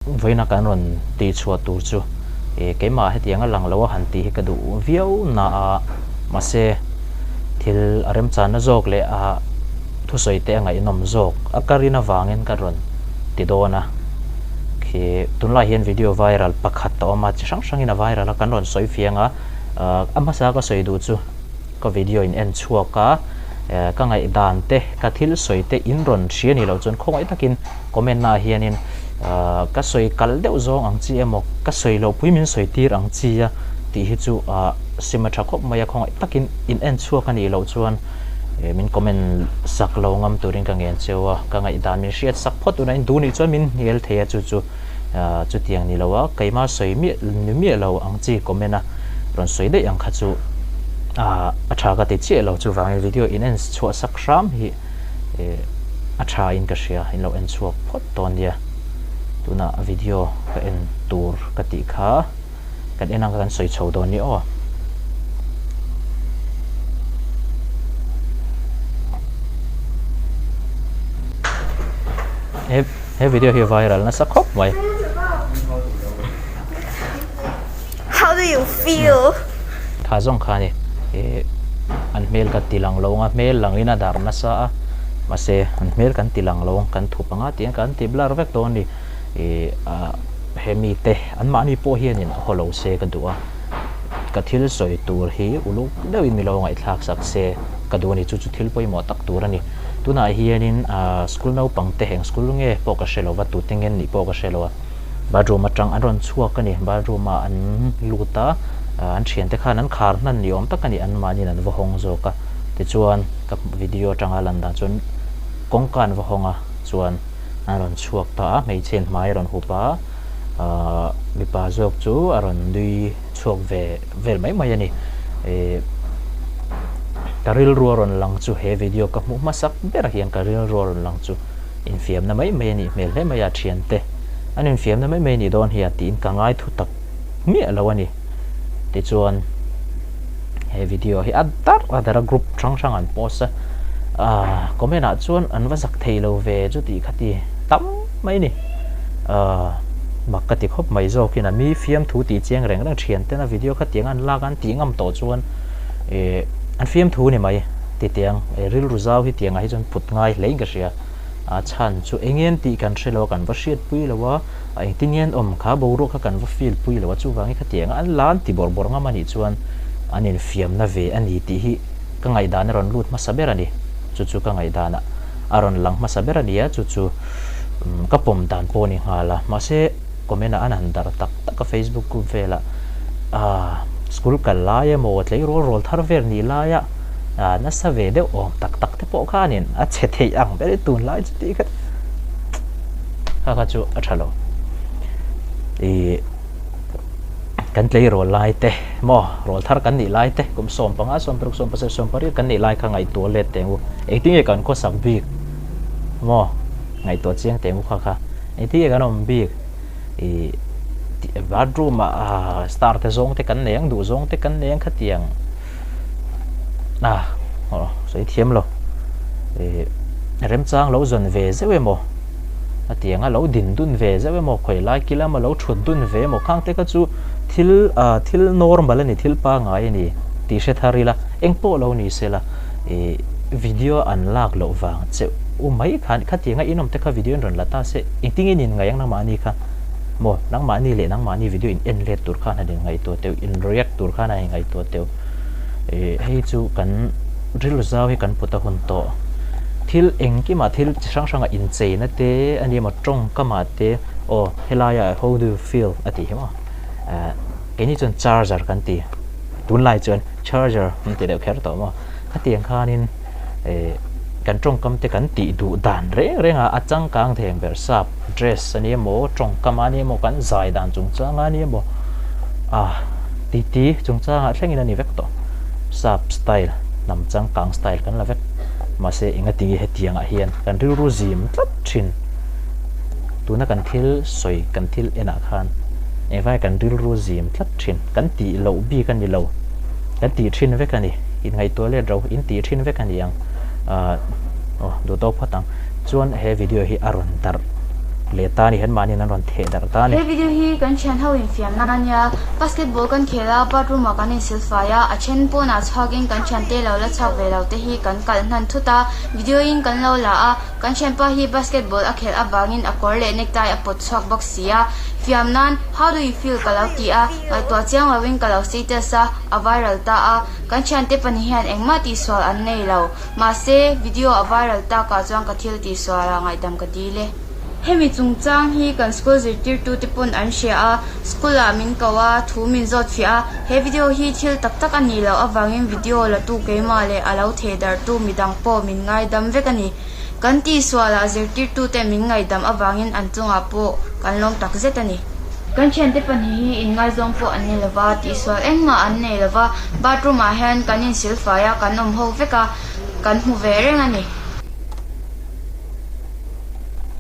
Vawiina kan rawn tih chhuah tur chu keimah hetiang a lang lo a han tih hi ka duh viau na a, mahse thil a remchanna zawk leh a thusawi te a ngaihnawm zawk a ka rin avangin ka rawn ti dawn a. Khi tunlai hian video viral pakhat a awm a, chi hrang hrangin a viral a, kan rawn sawi fiang a, a hmasa ka sawi duh chu ka video in en chhuak a, ka ngaihdan te ka thil sawi te in rawn hria ni loh chuan khawngaih takin Comment ah hianin ka sawi kal deuh zawng ang chi emaw, ka sawi loh pui min sawi tir ang chi a tih hi chu sim a tha khawp mai a, khawngaih takin in en chhuak a nih loh chuan min comment sak lo ngam turin ka ngen cheu a, ka ngaihdan min hriat sak phawt tunah in duh nih chuan min hnial thei a chu chu chutiang ni lo a, keimah sawi miah ni miah lo ang chi comment a rawn sawi daih ang kha chu a tha ka ti chiah lo chuvangin video in en chhuah sak hram hi. a tha in ka hria in lo en chhuak phawt dawn nia tunah video ka en tur ka tih kha kan en ang kan sawi chho dawn nia aw. He he video hi viral nasa khawp mai. How do you feel? Kha zawng kha ni eh an hmel ka ti lang lo ang a hmel lang in a dar nasa a mahse an hmel kan ti lang lo ang kan thup ang a tiang kan ti blur vek dawn a ni eh ah hemi te an mahni pawh hian in haw lo se ka duh a ka thil sawi tur hi uluk deuh in milo ngaihthlak sak se ka duh a ni chu chu thil pawimawh tak tur a ni tunah hian in ah school naupang te eng school nge pawh ka hre lo va tute nge an nih pawh ka hre lo a. Bathroom atang an rawn chhuak a ni, bathroom ah an lut a, an thiante khan an khar hnan ni awm tak a ni, an mahniin an va hawng zawk a, tichuan ka video atanga lan dan chuan kawngka an va hawng a, chuan an rawn chhuak ta a, hmeichhe in hmai a rawn hup a, ahh mipa zawk chu a rawn nui chhuak ve vel mai mai a ni, ehh ka rilru a rawn lang chu he video ka hmuh hmasak ber hian ka rilru a rawn lang chu. Infiamna mai mai a nih hmel hle mai a, thiante an infiamna mai mai a nih dawn hi a tiin ka ngai thu tak miah lo a ni. Tichuan he video hi a dar a dar a group hrang hrang an post a, aah comment ah chuan an va zak thei lo ve chu tih kha ti tam mai a ni. Aah mak ka ti khawp mai zawkin a mi fiamthu tih chiang reng reng thianten a video kha tiang an lak a an tih ngam tawh chuan eh an fiamthu ni mai. Titiang, rilru zau hi tiangah hi chuan put ngai hlein ka hria. A chhan chu eng nge tih kan hre lo a, kan va hriatpui lo a, a engtin nge an awm kha boruak kha kan va feel pui lo a, chuvangin khatianga an la an ti bawrh bawrh ngam a nih chuan an infiamna ve a ni tih hi ka ngaihdan a rawn lut hmasa ber a ni. Chu chu ka ngaihdanah a rawn lang hmasa ber a ni a, chu chu ka pawm dan pawh a ni nghal a. Mahse, Comment ah an han dar tak tak a Facebook group velah ah school kal lai emaw tleirawl rawl thar vel nih laia ah nasa ve deuh awm tak tak te pawh khanin a chhe theih ang ber i tunlai chu tih kha kha kha chu a tha lo ih kan tleirawl lai te maw rawl thar kan nih lai te kum 15 16 17 18 kan nih lai kha ngaihtuah let teh ang u engtin nge kan khawsak bik maw ngaihtuah chiang teh ang u kha kha. Engtin nge kan awm bik ih bathroom ah star te zawng te kan nei ang duh zawng te kan nei ang khatiang ah aw sawi thiam lo ih remchang lo zawn ve zeuh emaw a tiang a lo din dun ve zeuh emaw khawi lai kil emaw lo thut dun ve emaw khang te kha chu thil ah thil normal a ni thil pangngai a ni tih hre thar ila engpawh lo ni sela ih video an lak loh vang cheuh u mai khan khatianga in awm te kha video in rawn la ta se engtin nge in inngaih ang nangmahni kha maw nangmahni leh nangmahni video in en let tur khan han inngaihtuah teuh in react tur khan han inngaihtuah teuh ih hei chu kan rilru zau hi kan put a hun tawh thil engkimah thil chi hrang hrangah incheina te a ni emaw tawngkamah te aw helaiah how do you feel a tih hi maw eh keini chuan charger kan ti tunlai chuan charger an ti deuh kher tawh maw. Khatiang khanin eh kan tawngkam te kan tih duh dan reng reng a, a changkang theng ber sap dress a ni emaw, tawngkam a ni emaw, kan zai dan chungchang a ni emaw ah titi chungchangah thlengin a ni vek tawh. Sap style, hnam changkang style kan la vek. Mahse engati nge hetiangah hian kan rilru zim tlat thin. Tuna kan thil sawi, kan thil enah khan engvai kan rilru zim tlat thin, kan tih loh bik a ni lo. Kan tih thin vek a ni. Inngaihtuah let ro in tih thin vek a ni ang. Aw duh tawk phawt ang. Chuan he video hi a rawn darh. leh ta a ni, anmahniin an rawn theh darh ta a ni. He video hi kan thian ho infiam nan a nia, basketball kan khel a, bathroom ah kan insilfai a, a then pawnah chhuakin kan thiante lo la chhuak ve lo te hi kan kalh hnan thut a, video in kan lo la a, kan thianpa hi basketball a khelh avangin a kawr leh necktie a pawt chhuak bawk si a, fiam nan how do you feel ka lo ti a, ngaihtuah chiang loin ka lo status a, a viral ta a, kan thiante pahnih hian engmah tihsual an nei lo. Mahse, video a viral takah chuan ka thil tihsual ah ngaihdam ka dil e. Hemi chungchang hi kan school zirtirtute pawn an hria a, school ah min ko a, thu min zawt fiah a, he video hi thil tak tak a nih loh avangin video la tu keimah leh a lo theh darhtu midang pawh min ngaidam vek a ni. Kan tihsual ah zirtirtute min ngaihdam avangin an chungah pawh kan lawm tak zet a ni. Kan thiante pahnih hi inngaizawng pawh an ni lova, tihsual engmah an nei lova, bathroom ah hian kan insilfai a, kan awm ho vek a, kan hmu ve reng a ni.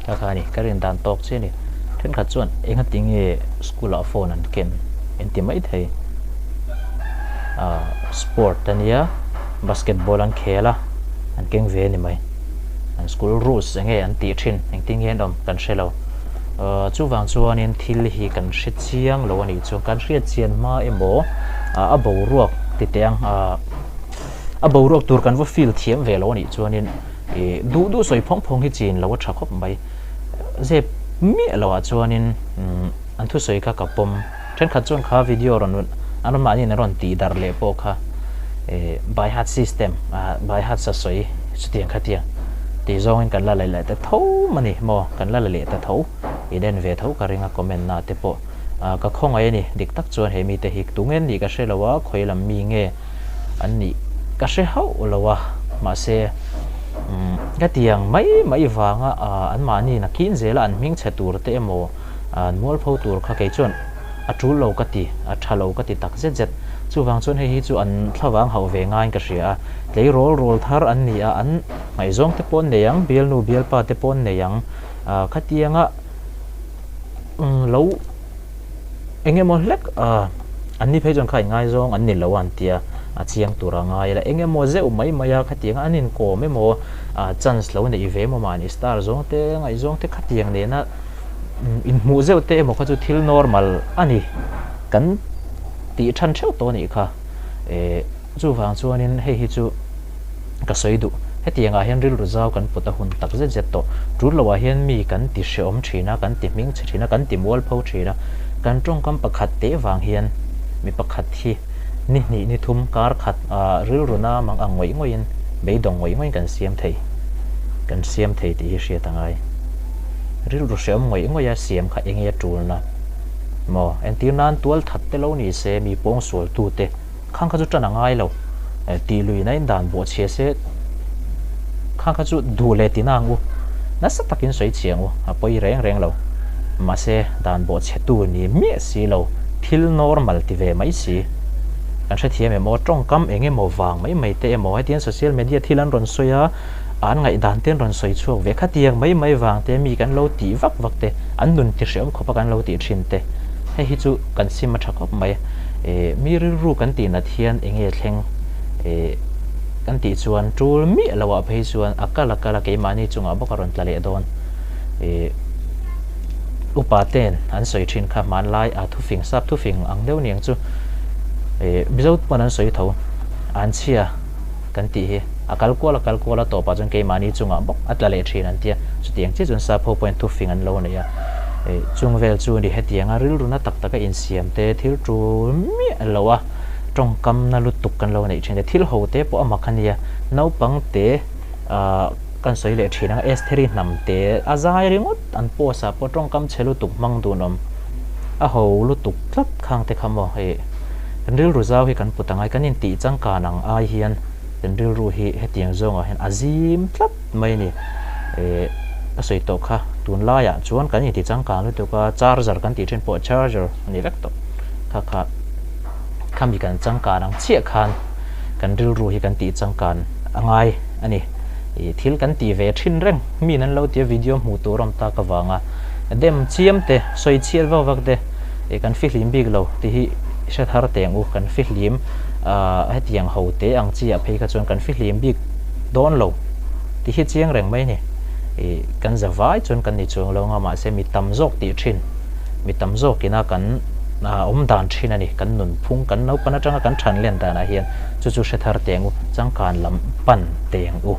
Kha kha a ni, ka rin dan tawk chiah a ni. Thenkhat chuan engati nge school ah phone an ken en ti mai thei. Ahh sport a nia, basketball an khel a, an keng ve a ni mai. An school rules enge an tih thin, engtin nge an awm kan hre lo. Chuvang chuanin thil hi kan hre chiang lo a nih chu. Kan hriat chian hma emaw a boruak ti teh ang a boruak tur kan va feel thiam ve lo a nih chuanin ih duh duh sawi phawng phawng hi chin lo a tha khawp mai. Zep miah loh ah chuanin an thusawi kha ka pawm. Thenkhat chuan kha video rawn an rawn mahniin an rawn tih darh leh pawh kha eh by heart system ah by heart sa sawi chutiang khatiang tih zawngin kan la la leh ta tho a ni maw kan la la leh ta tho in en ve tho ka ring a comment na te pawh ah ka khawngaih a ni dik tak chuan he mite hi tunge an nih ka hre lo a khawi lam mi nge an nih ka hre hauh lo a mahse umm hetiang mai mai vanga ah an mahni nakin zela an hming chhe tur te emaw An mualpho tur kha kei chuan a tul lo ka ti, a tha lo ka ti tak zet zet. Chuvang chuan hei hi chu an thlavang hauh ve ngaiin ka hria a, tleirawl rawl thar an ni a, an ngaihzawng te pawh an nei ang, bialnu bialpa te pawh an nei ang. Khatianga lo eng emaw hlek an ni phei chuan kha inngaizawng an ni lo a an tia, a chiang tur a ngai la. Eng emaw zeuh mai mai a, khatianga an inkawm emaw chance lo neih ve emaw mahni star zawng te ngaihzawng te khatiang nena Inhmuh zeuh te emaw kha chu thil normal a ni kan tih than theuh tawh a nih kha. Eh chuvang chuanin hei hi chu ka sawi duh. Hetiang ah hian rilru zau kan put a hun tak zet zet tawh. Tul loh ah hian mi kan ti hrehawm thin a, kan ti hming chhe thin a, kan ti mualpho thin a. Kan tawngkam pakhat teh vang hian mi pakhat hi ni hnih ni thum kar khat ah rilru na mang ang ngawih ngawih in beidawng ngawih ngawih in kan siam thei kan siam thei tih hi hriat a ngai. Rilru hreawm ngawih ngawih a siam kha enge a tulna maw? Entir nan tual that te lo ni se mi pawng sual tu te khang kha chu tan a ngai lo. Tih lui na in dan bawh chhia se khang kha chu duh leh ti na ang u. Nasa takin sawi chhia ang u, a pawi reng reng lo. Mahse dan bawh chhe tu ni miah si lo, thil normal ti ve mai si. Kan hrethiam em aw, tawngkam eng emaw vang mai mai te emaw hetiang social media thil an rawn sawi a, An ngaihdan te an rawn sawi chhuak ve khatiang mai mai vang te mi kan lo tih vak vak te, an nun ti hreawm khawpa kan lo tih thin te, hei hi chu kan sim a tha khawp mai. Eh mi rilru kan tih nat hian eng nge thleng eh kan tih chuan tul miah loh ah phei chuan a kal a kal a keimahni chungah bawk a rawn tla leh dawn. Eh upa ten an sawi thin kha hmanlai a thufing sap thufing ang deuh niang chu eh Mizo pawn an sawi tho an chhia. Kan tih hi a kal kual a kal kual a tawpah chuan keimahni chungah bawk a tla leh thin an tia. Chutiang chiah chuan sap ho pawhin thufing an lo nei a. Chung vel chu ni hetianga rilru na tak taka insiam te, thil tul miah lo a tawngkam na lutuk kan lo neih thin te, thil ho te pawh a mak a nia. Naupang te kan sawi leh thin ang Estheri hnam te a zai ringawt an post ah pawh tawngkam chhe lutuk hmang dun awm a ho lutuk tlat khang te kha maw hei. Kan rilru zau hi kan put angai, kan intih changkan ang ai hian kan rilru hi hetiang zawngah hian a zim tlat mai a ni. Eh, ka sawi tawh kha, tunlaiah chuan kan inti changkan lutuk a, charger kan tih thin pawh charger a ni vek tawh. Kha kha, khami kan changkan ang chiah khan kan rilru hi kan tih changkan a ngai a ni. Ih, thil kan tih ve thin reng, min an lo tia video hmuh tur awm tak avanga dem chiam te, sawi chhiat vak vak te, Ih kan fihlim bik lo tih hi hre thar teh ang u, kan fihlim ah hetiang ho te ang chi ah phei kha chuan kan fihlim bik dawn lo tih hi chiang reng mai a ni. Ih kan za vai chuan kan ni chuang lo anga mahse mi tam zawk tih thin, mi tam zawkina kan awm dan thin a ni. Kan nunphung, kan naupan atanga kan than len danah hian chu chu hre thar teng u, changkan lam pan teng u.